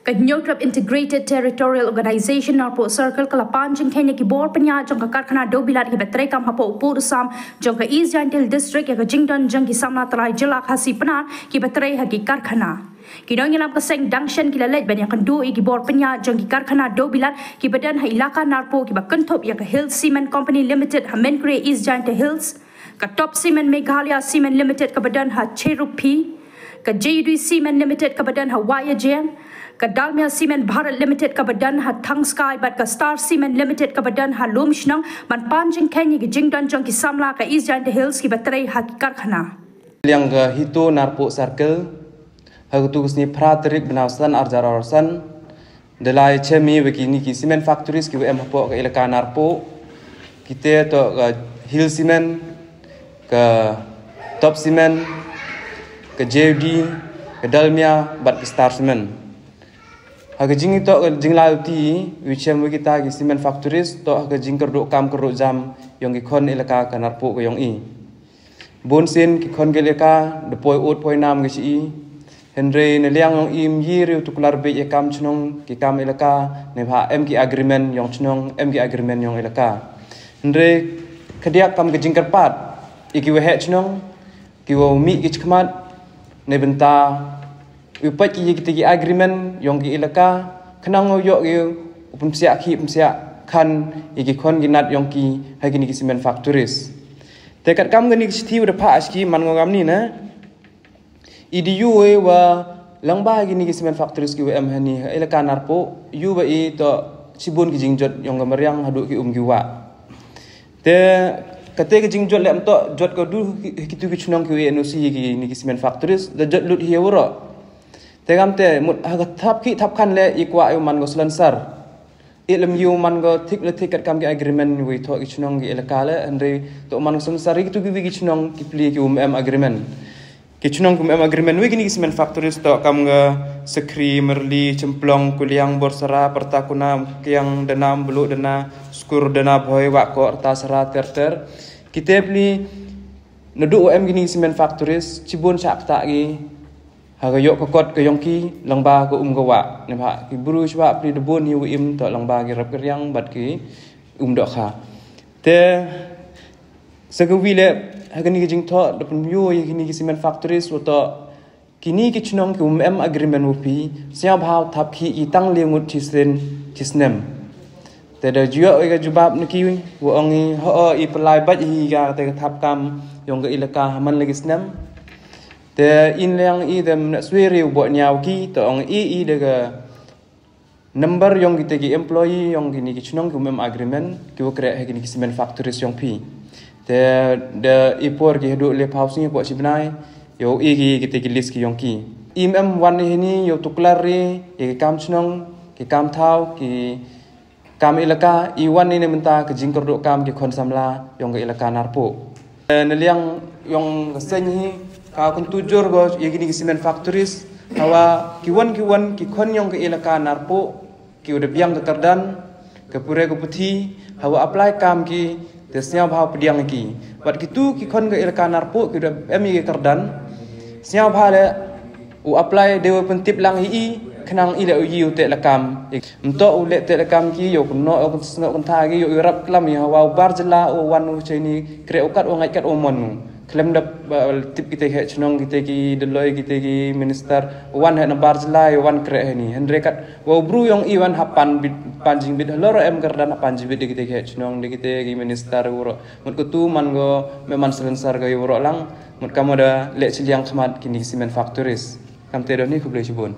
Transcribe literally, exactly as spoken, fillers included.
Ka Hynñiewtrep Integrated Territorial Organization Narpuh Circle ka la pan jingkheiñ ïa ki bor pynïaid jong ka karkhana dewbilat kiba treikam hapoh u pud u sam jong ka East Jaintia Hills District ïa ka jingdon jong ki samla trai jylla Khasi Pnar kiba trei ha ki karkhana. Ki nongïalam ka seng dang shen ki la leit ban ïakynduh ïa ki bor pynïaid jong ki karkhana dewbilat kiba don ha ilaka Narpuh kiba kynthup ïa ka Hill Cement Company Limited ha Mynkre, East Jaintia Hills, ka Top Cement Meghalaya Cement Limited kaba don ha Cherrapunji, ka J U D Cement Limited kaba don ha Wahiajer, ka Dalmia Cement Bharat Limited kaba don ha Thangskai bad ka Star Cement Limited kaba don ha Lumshnong, ban pan jingkheiñ ïa ki jingdon jong ki samla ka East Jaintia Hills kiba trei ha ki karkhana. Liang ka HITO Narpuh Circle, ha katu ka sngi phra tarik bnai san arjar arsan, da la ïa chem ïa kine ki cement factories kiwa em hapoh ka ilaka Narpuh, kite toh ka Hill Cement, ka Top Cement, ka J U D, ka Dalmia bad ka Star Cement. Ha ka jingtoh ka jinglai uti, wi chem wi kita ki cement factories toh ha ka jingkyrduh kam kyrduh jam yong ki khon ilaka ka Narpuh ka yong i. Bun sien ki khon ki ilaka da poi ud poi nam ki shi i. Hynrei na liang yong i ym yi riew tuklar beit ïa kam chnong ki kam ilaka, ne bha em ki agreement yong chnong, em ki agreement yong ilaka. Hynrei khadiak kam ka jingkyrpad ïa ki waheh chnong, ki wa mih ki chkhmat, ne bynta u peit ki ïa kita ki agreement yong ki ilaka, khnang u ïoh ki u pynpsiah ki pynpsiah khan ïa ki khon ki nat yong ki ha kine ki cement factories. Te katkam kane ka shithi u da phah ashki man ngo kam ni na. I di yu wa lang ba kine ki cement factories ki wa em hani ha ilaka Narpuh, yu ba i toh shibun ki jingjot yong ka mariang haduh ki um ki wah. Te kate ka jingjot lem toh jot ka du ki tu ki chnong ki wa N O C kine ki cement factories da jot lut hi waroh. Te kam te mut ha ka thap ki thap khan le i kwah yu man ko selansar. I lem yu man ko thik le thik katkam ki agreement wi thoh ki chnong ki ilaka le, hynrei toh man ko selansar i ki tu ki wi ki chnong ki pli ki um em agreement. Ki chnong ki um em agreement wi kine ki cement factories toh kam ka Sakri, Merli, Chemplong, Kuliang, Borsara, Pertakuna, Kiang, Denam, Bulu, Dena, Skur, Dena, Bhoi, Wako, Rta, Sara, Ter Ter. Kite pli naduh wa em kine ki cement factories, shibun shah kata ki ha ka ïoh ka kot ka yong ki lang ba ka um ka wah. Ne bha ki bru shwa pli da bun hi wa im toh lang ba ki rap ka riang bad ki um doh kha. Te sa ka wi le ha kane ka jingthoh da pynmyo ïa kine ki cement factories wa toh kine ki chnong ki um em agreement wa phi, sñiaw bha u thap ki i tang le ngut chisien chisnem. Te da juyok ïa ka jubab na ki wa ong i ho i pynlai bad hi ka te ka thap kam yong ka ilaka ha man le ki snem. Te in liang i dem na swi ri u bo ñiaw ki to ong i i de ka number yong kite ki employee yong kine ki chnong ki um em agreement ki wa kreh ha kine ki cement factories yong phi. Te da i por ki haduh le phaw sngi po chi bnai yow i ki kite ki list ki yong ki. Im em wan ni hini yow tuklar ri ïa ki kam chnong, ki kam thaw, ki kam ilaka, i wan ni ne mynta ka jingkyrduh kam ki khon samla yong ka ilaka Narpuh. Eh, na liang yong ka seng hi ka kyntu jur go ïa kine ki cement factories, hawa ki wan ki wan ki khon yong ka ilaka Narpuh ki wa da biang ka kyrdan, ka pure ka puthi, hawa apply kam ki te sñiaw bha u pdiang ki. Wat kitu ki khon ka ilaka Narpuh ki wa da em ïa ka kyrdan, sñiaw bha le u apply de wa pyntip lang i i khnang i le u yi u teh lakam. Mto u le teh lakam ki yow kynnoh yow kynsnoh kyntha ki yow i rap klam i hawa u bar jylla u wan u chei ni kreh u kat u ngait kat u mon u. Khlem da ba tip kite ki chnong kite ki deloi kite ki minister wan heh na bar jylla yow wan kreh heh ni. Hynrei kat wa u bru yong i wan hap pan bit, pan jingbit halor em kyrdan hap pan jingbit de kite ki chnong de kite ki minister u ro. Mut kutu man go me man selansar go i u ro lang. Mut kamo da le chiliang khmat kini cement factories. Kam te do ni khublei chibun.